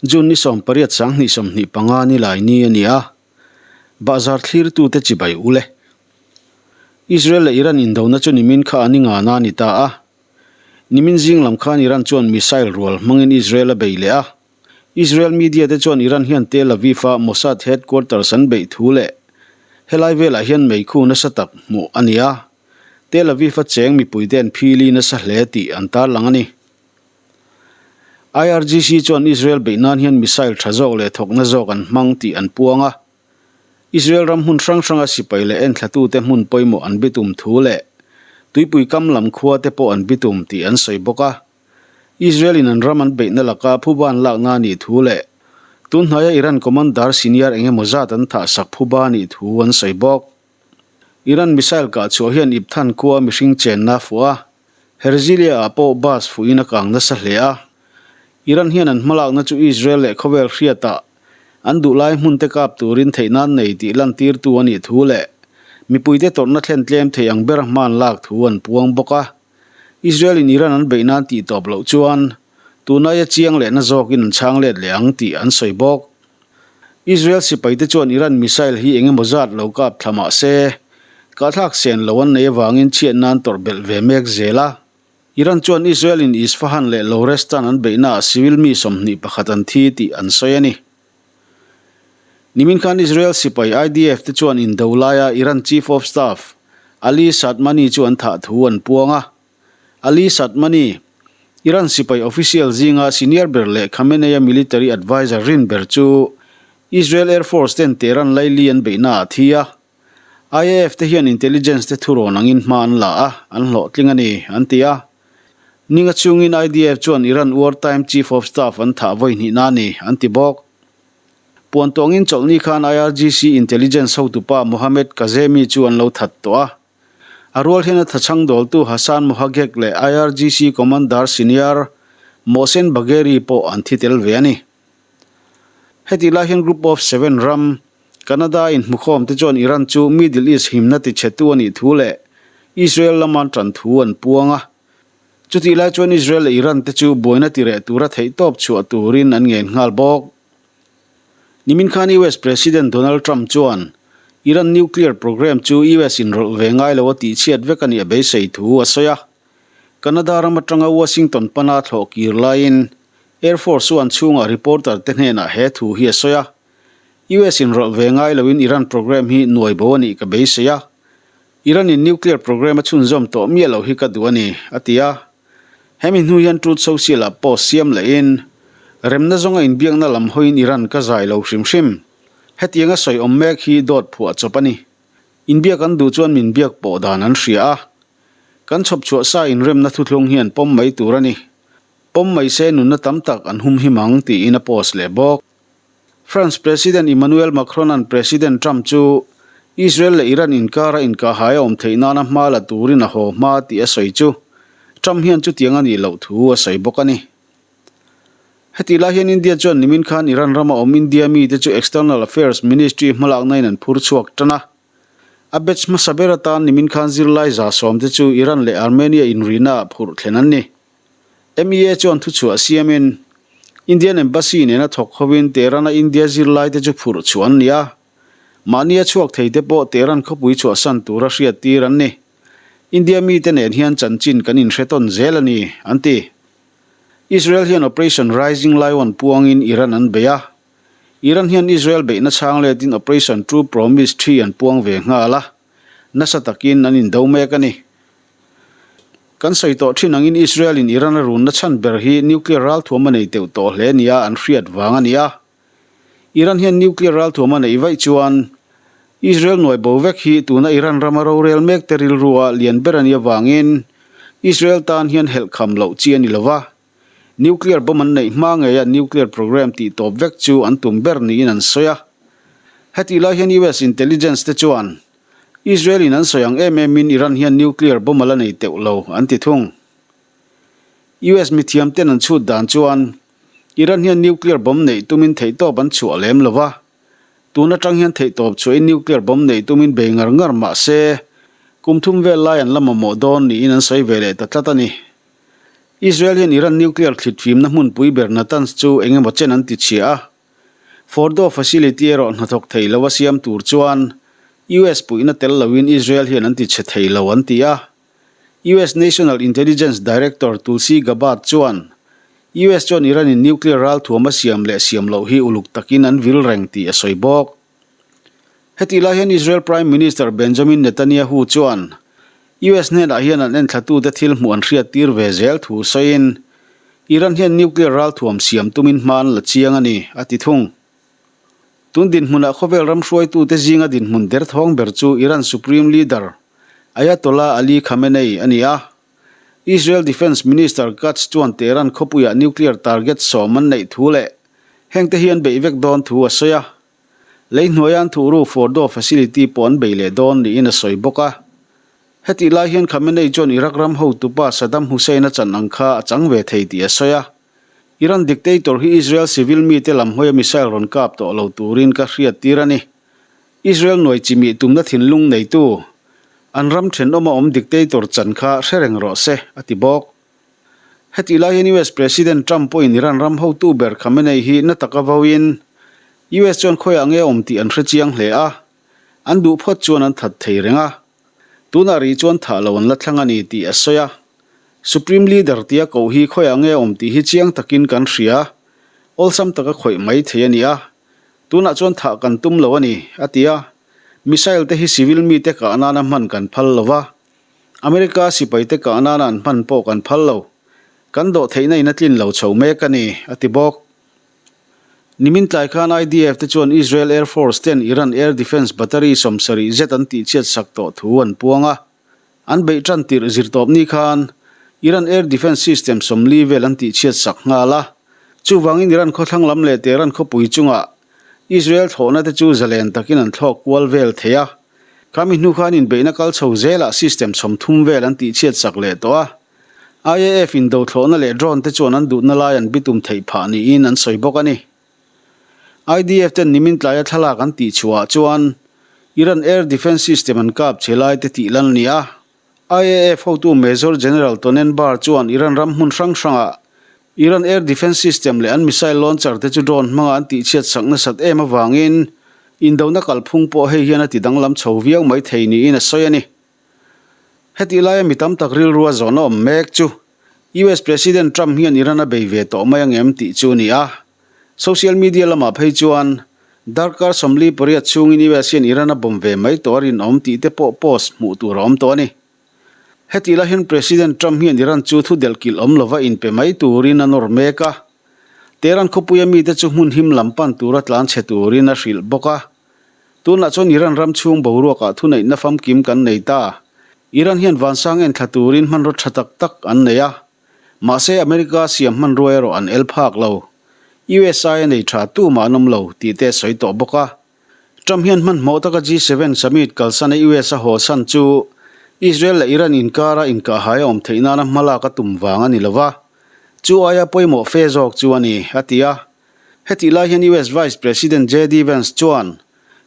June ni 18 2025 ni lai ni a ni a, bahzar thlirtute chibai ule. Israel leh Iran indona chu nimin kha an i ngana a ni ta a. Nimin zing lam khan Iran chuan missile rual hmangin Israel a bei leh a. Israel media te chuan Iran hian Tel Aviv-a Mossad headquarters an beih thu leh helai velah hian meikhu nasa tak hmuh a ni a. Tel Aviv-a cheng mipuite an phili nasa hle tih an tarlang a ni. IRGC chuan Israel beih nan hian missile tha zawk leh thawkna zawk an hmang tih an puang a. Israel ram hmun hrang hranga sipai leh enthlatute hmun pawimawh an bitum thu leh tuipui kam lam khua te pawh an bitum tih an sawi bawk a. Israel in an ram an beihna laka phuba an lakna a nih thu leh tun hnaia Iran commander senior eng emaw zat an thahsak phuba a nih thu an sawi bawk. Iran missile kah chhuah hian Ibthan khua mihring chenna a fuh a, Herzilia ah pawh bus fuhin a kang nasa hle a. Iran hian an hmalakna chu Israel leh khawvel hriatah an duhlai hmun te kap turin theihna an nei tih lantirtu a nih thu leh mipuite tawrhna thlen tlem thei ang ber hma an lak thu an puang bawk a. Israel in Iran an beih nan tih tawp loh chuan tunaia chiang lehna zawkin an chhang let leh ang tih an sawi bawk. Israel sipaite chuan Iran missile hi eng emaw zat lo kap thla mah se, kahthlak sen lo an nei avangin chhiat nan tawrh belh ve mek zel a. Iran chuan Israel in Isfahan leh Lorestan an beihnaah civil mi 21 an thi tih an sawi a ni. Nimin khan Israel sipai IDF te chuan indo laia Iran Chief of Staff Ali Shadmani chu an thah thu an puang a. Ali Shadmani, Iran sipai official zinga senior ber leh Khamenei-a military adviser rin ber chu Israel Air Force ten Tehran laili an beihnaah a thi a. IAF te hian intelligence te thurawn angin hma an la a, an hlawhtling a ni, an ti a. Ninga chungin IDF chuan Iran wartime chief of staff an thah vawi hnihna a ni, an ti bawk. Puan tawngin chawlhni khan IRGC intelligence hotupa Mohammed Kazemi chu an lo that tawh a. A rual hian a thachhang dawltu Hassan Mohaghegh leh IRGC commander senior Mohsen Bagheri pawh an thi tel ve a ni. Hetih lai hian Group of Seven ram, Canada inhmukhawm te chuan Iran chu Middle East himna tichhetu a nih thu leh Israel lama an tan thu an puang a. Chutih lai chuan Israel leh Iran te chu buaina tireh tura theihtawp chhuah turin an ngen nghal bawk. Nimin khan US President Donald Trump chuan Iran nuclear program chu US inrawlh ve ngai lo a tihchhiat vek a nih a beisei thu a sawi a. Canada ram atanga Washington pana thlawh kir laiin Air Force One chhungah reporter te hnenah he thu hi a sawi a. US inrawlh ve ngai loin Iran program hi nuai bo a nih ka beisei a. Iran in nuclear program a chhunzawm tawh miah loh hi ka duh a ni, a ti a. Hemi hnu hian Truth Social ah post siam lehin, Remna zawnga inbiakna lam hawiin Iran ka zai lo hrim hrim. Hetianga sawi awm mek hi dawt phuah chawp a ni. Inbiak an duh chuan min biak pawh dan an hria a. Kan chhawp chhuah sa inremna thuthlung hian pawm mai tur a ni. Pawm mai se nunna tam tak an hum him ang, tiin a post leh bawk. France President Emmanuel Macron-a'n President Trump chu Israel leh Iran inkara inkahhai a awm theih nana hma la turin a haw hma tih a sawi chu Trump hian chutiang a nih loh thu a sawi bawk a ni. Hetih lai hian India chuan nimin khan Iran rama awm India mite chu External Affairs Ministry hmalakna in an phur chhuak tan a. A batch hmasa ber atan nimin khan zirlai 100 te chu Iran leh Armenia inrihna ah phurh thlen an ni. MEA chuan thuchhuah siamin, Indian Embassy nena thawk hovin Tehran-a India zirlaite chu phurh chhuah an ni a, mahnia chhuak theite pawh Tehran khawpui chhuahsan tura hriattir an ni. India mite nen hian chanchin kan inhre tawn zel a ni, an ti. Israel hian Operation Rising Lion puangin Iran an bei a. Iran hian Israel beihna chhang letin Operation True Promise ii an puang ve nghal a, nasa takin an indo mek a ni. Kan sawi tawh thin angin Israel in Iran a runna chhan ber hi nuclear ralthuam a nei teuh tawh hle nia an hriat vang a ni a. Iran hian nuclear ralthuam a neih vaih chuan Israel nuai bo vek hi tuna Iran rama rorel mek te rilrua lian ber a nih avangin Israel tan hian helh kham loh chi a ni lova. Nuclear bomb an neih hma ngeia nuclear program tih tawp vek chu an tum ber niin an sawi a. Hetih lai hian US intelligence te chuan Israel in an sawi ang em em in Iran hian nuclear bomb a la nei teuh lo an ti thung. US mithiam ten an chhut dan chuan Iran hian nuclear bomb neih tumin theihtawp an chhuah lem lo va, tun atang hian theihtawp chhuahin nuclear bomb neih tumin bei ngar ngar mah se kum thum vel lai an la mamawh dawn niin an sawi ve leh ta tlat a ni. Israel hian Iran nuclear thlitfimna hmunpui ber Natanz chu eng emaw chen an ti chhia a. Fordow facility erawh hnathawk thei lo a siam tur chuan US puihna tel loin Israel hian an ti chhe thei lo an ti a. US National Intelligence Director Tulsi Gabbard chuan US chuan Iran-in nuclear ralthuam a siam leh siam loh hi uluk takin an vil reng tih a sawi bawk. Hetih lai hian Israel Prime Minister Benjamin Netanyahu chuan US hnenah hian an enthlatute thil hmuh an hriat tir ve zel thu sawiin Iran hian nuclear ralthuam siam tumin hma an la chiang a ni, a ti thung. Tun dinhmunah khawvel ram hruaitute zinga dinhmun derthawng ber chu Iran Supreme Leader Ayatollah Ali Khamenei a ni a. Israel Defence Minister Katz chuan Tehran khawpuiah nuclear target sawm an neih thu leh hengte hi an beih vek dawn thu a sawi a. Lei hnuaia an thuhru Fordow facility pawh an bei leh dawn niin a sawi bawk a. Hetih lai hian Khamenei chuan Iraq ram hotupa Saddam Hussein a chan ang kha a chang ve thei tih a sawi a. Iran dictator hi Israel civil mite lam hawia missile rawn kap tawh lo turin ka hriat tir a ni. Israel nuai chimih tumna thinlung neitu, an ram thenawma awm dictator chan kha hre reng rawh se, a ti bawk. Hetih lai hian US President Trump pawhin Iran ram hotu ber Khamenei hi na taka vauin, US chuan khawiah nge awm tih an hre chiang hle a, an duh phawt chuan an that thei reng a. Tunah rih chuan thah lo an la thlang a ni tih a sawi a. Supreme Leader tia koh hi khawiah nge awm tih hi chiang takin kan hria. Awlsam taka khawih mai thei a ni a. Tunah chuan thah kan tum lo a ni, a ti a. Missile te hi civil mite kah nana hman kan phal lo va. America sipaite kah nana an hman pawh kan phal lo. Kan dawh theihna in a tlin lo chho mek a ni, a ti bawk. Nimin tlai khan IDF te chuan Israel Air Force ten Iran air defence battery 70 zet an tihchhiat sak tawh thu an puang a. An beih tan tirh zirtawp ni khan Iran air defence system 40 vel an tihchhiat sak nghal a. Chuvangin Iran khawthlang lam leh Tehran khawpui chungah Israel thlawhna te chu zalen takin an thlawk kual vel thei a. Khami hnu khan inbeihna kal chho zelah system 30 vel an tihchhiat sak leh tawh a. IAF in dothlawhna leh drone te chuan an duhna lai an bitum theih phah niin an sawi bawk a ni. IDF ten nimin tlaia thlalak an tih chhuahah chuan Iran air defence system an kap che lai te tih lan a ni a. IAF hotu Major General Tonen Bar chuan Iran ram hmun hrang hrangah Iran air defence system leh an missile launcher te chu drone hmanga an tihchhiat sak nasat em avangin indona kalphung pawh hei hian a ti danglam chho viau mai thei niin a sawi a ni. Hetih laia mi tam tak rilrua zawhna awm mek chu US President Trump hian Iran a bei ve tawh mai ang em tih chu a ni a. Social media lamah phei chuan darkar 48 chhungin US hian Iran a bomb ve mai tawh a rinawm tih te pawh post hmuh tur a awm tawh a ni. Hetih lai hian President Trump hian Iran chu thu delhkilh awm lova inpe mai turin a nawr mek a. Tehran khawpuia mite chu hmun him lam pan tura tlan chhe turin a hrilh bawk a. Tunah chuan Iran ram chhung boruakah thuneihna famkim kan nei ta. Iran hian vansang en thla turin hmanraw tha tak tak an nei a. Mahse America siam hmanrua erawh an el phak lo. USA a nei tha tumah an awm lo tih te a sawi tawh bawk a. Trump hian hmanhmawh taka G7 summit kalsana US a hawsan chu Israel leh Iran inkara inkahhai a awm theih nana hmalak a tum vang a ni lo va. Chu aia pawimawh fe zawk chu a ni, a ti a. Hetih lai hian US Vice President JD Vance chuan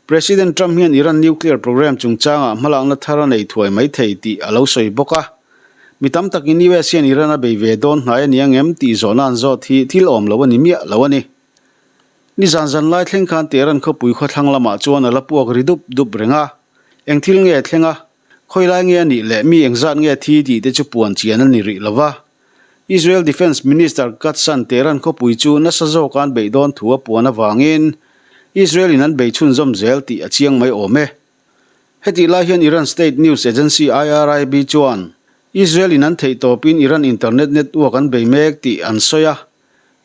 President Trump hian Iran nuclear program chungchangah hmalakna thar a nei thuai mai thei tih a lo sawi bawk a. Mi tam takin US hian Iran a bei ve dawn hnai a ni ang em tih zawhna an zawt hi thil awm lo a ni miah lo a ni. Nizan zan lai thleng khan Tehran khawpui khawthlang lamah chuan a la puak ri dup dup reng a. Eng thil nge a thleng a? Khawi lai nge a nih leh mi engzat nge thi tih te chu puan chian a ni rih lo va. Israel Defence Minister Katz-a'n Tehran khawpui chu nasa zawka an beih dawn thu a puan avangin Israel-in an bei chhunzawm zel tih a chiang mai awm e. Hetih lai hian Iran state news agency IRIB chuan Israel-in an theih tawpin Iran internet network an bei mek tih an sawi a.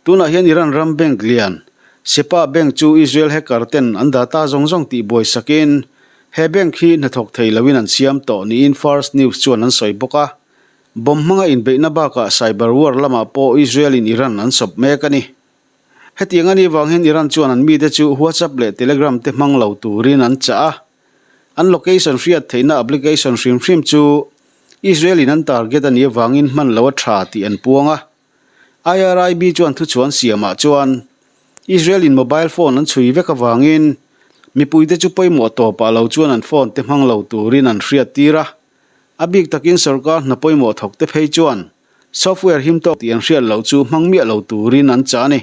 Tunah hian Iran ram bank lian, Sepah Bank chu Israel hacker ten an data zawng zawng tih buai sakin he bank hi hnathawk thei loin an siam tawh niin Fars News chuan an sawi bawk a. Bomb hmanga inbeihna bakah cyber war lamah pawh Israel-in Iran an sawp mek a ni. Hetiang a nih vang hian Iran chuan an mite chu WhatsApp leh Telegram te hmang lo turin an chah a. An location hriat theihna application hrim hrim chu Israel-in an target a nih avangin hman lo a tha tih an puang a. IRIB chuan thuchhuan siamah chuan Israel-in mobile phone an chhui vek avangin mipuite chu pawimawh tawpah lo chuan an phone te hmang lo turin an hriattir a. A bik takin sorkar hna pawimawh thawk te phei chuan Software him tawk tih an hriat loh chu hmang miah lo turin an chah a ni.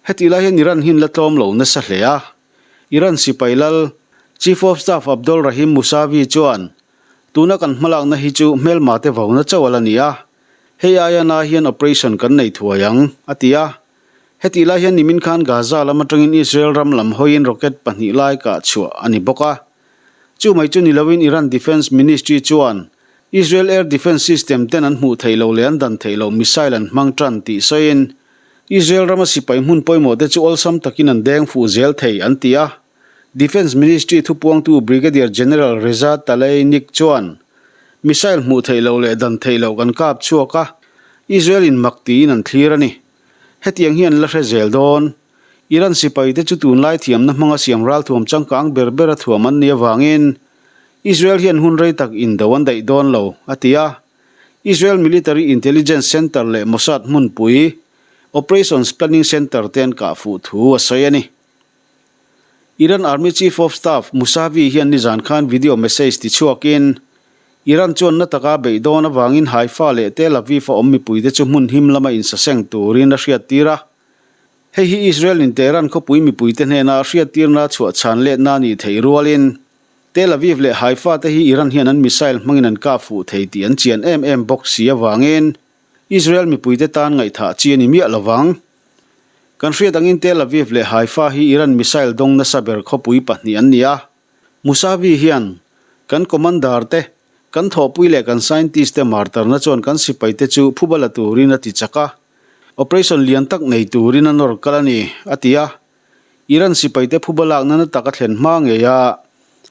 Hetih lai hian Iran hin la tlawm lo nasa hle a. Iran sipai lal, Chief of Staff Abdolrahim Mousavi chuan, Tuna kan hmalakna hi chu hmelma te vauna chauh a la ni a, hei aia na hian operation kan nei thuai ang, a ti a. Hetih lai hian nimin khan Gaza lam atangin Israel ram lam hawiin rocket pahnih lai kah chhuah a ni bawk a. Chu mai chu ni loin Iran Defence Ministry chuan Israel Air Defence System ten an hmuh theih loh leh an dan theih loh missile an hmang tan tih sawiin Israel rama sipai hmun pawimawh te chu awlsam takin an deng fuh zel thei an ti a. Defence Ministry thupuangtu Brigadier General Reza Taleinik chuan missile hmuh theih loh leh dan theih loh kan kap chhuak a, Israel in mak tiin an thlir a ni. Hetiang hi an la hre zel dawn. Iran sipaite chu tunlai thiamna hmanga siam ralthuam changkang ber bera thuam an nih avangin Israel hian hun rei tak indo an daih dawn lo, a ti a. Israel Military Intelligence Center leh Mossad hmunpui Operations Planning Center te an kah fuh thu a sawi a ni. Iran Army Chief of Staff Mousavi hian nizan khan video message tichhuakin, Iran chuan na taka beih dawn avangin Haifa leh Tel Aviv a awm mipuite chu hmun him lama insaseng turin a hriattir a. Hei hi Israel in Tehran khawpui mipuite hnena a hriattirna chhuah chhan letna a nih theih rualin Tel Aviv leh Haifa te hi Iran hian an missile hmangin an kap fuh thei tih an chian em em bawk si avangin Israel mipuite tan ngaihthah chi a ni miah lovang. Kan hriat angin Tel Aviv leh Haifa hi Iran missile dawng nasa ber khawpui pahnih an ni a. Mousavi hian, Kan commander te, kan thawhpui leh kan scientist te martarna chuan kan sipai te chu phuba la turin a ti chak a, operation lian tak nei turin a nawr kal a ni, a ti a. Iran sipai te phuba lakna na tak a thlen hma ngei a,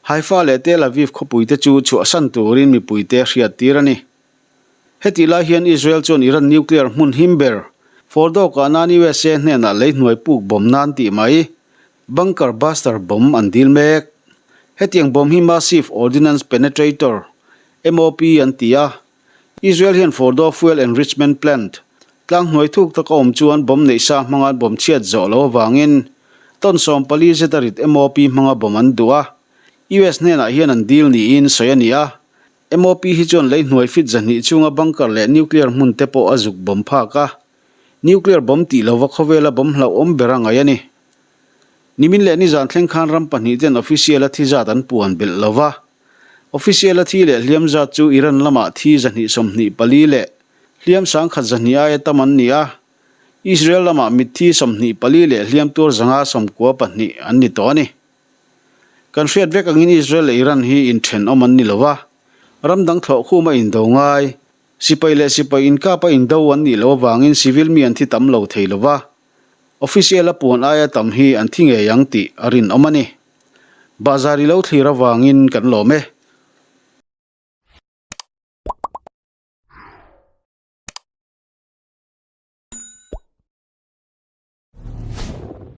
Haifa leh Tel Aviv khawpui te chu chhuahsan turin mipui te a hriattir a ni. Hetih lai hian Israel chuan Iran nuclear hmun him ber, Fordow kah nan USA hnenah lei hnuai puk bawm nan tih mai, Bunker Buster bomb an dil mek. Hetiang bomb hi Massive Ordnance Penetrator, MOP, an ti a. Israel hian Fordow Fuel Enrichment Plant, tlang hnuai thuk taka awm chuan bomb neih sa hmanga an bomb chhiat zawh loh avangin ton 14 zeta rit MOP hmanga bomb an duh a. US hnenah hian an dil niin sawi a ni a. MOP hi chuan lei hnuai fit 200 chhunga bunker leh nuclear hmun te pawh a zuk bomb phak a. Nuclear bomb tih lova khawvela bomb hlauhawm ber a ngaih a ni. Nimin leh nizan thleng khan ram pahnih ten official a thi zat an puan belh lo va. Official a thi leh hliam zat chu Iran lamah thi 224 leh hliam 1000 200 aia tam an ni a. Israel lamah mitthi 24 leh hliam tuar 592 an ni tawh a ni. Kan hriat vek angin Israel leh Iran hi inthenawm an ni lo va. Ram dang thlawh khum a indo ngai. Sipai leh sipai inkap a indo an nih loh avangin civil mi an thi tam lo thei lo va. Official a puan aia tam hi an thi ngei ang tih a rinawm a ni. Bahzar i lo thlir avangin kan lawm e.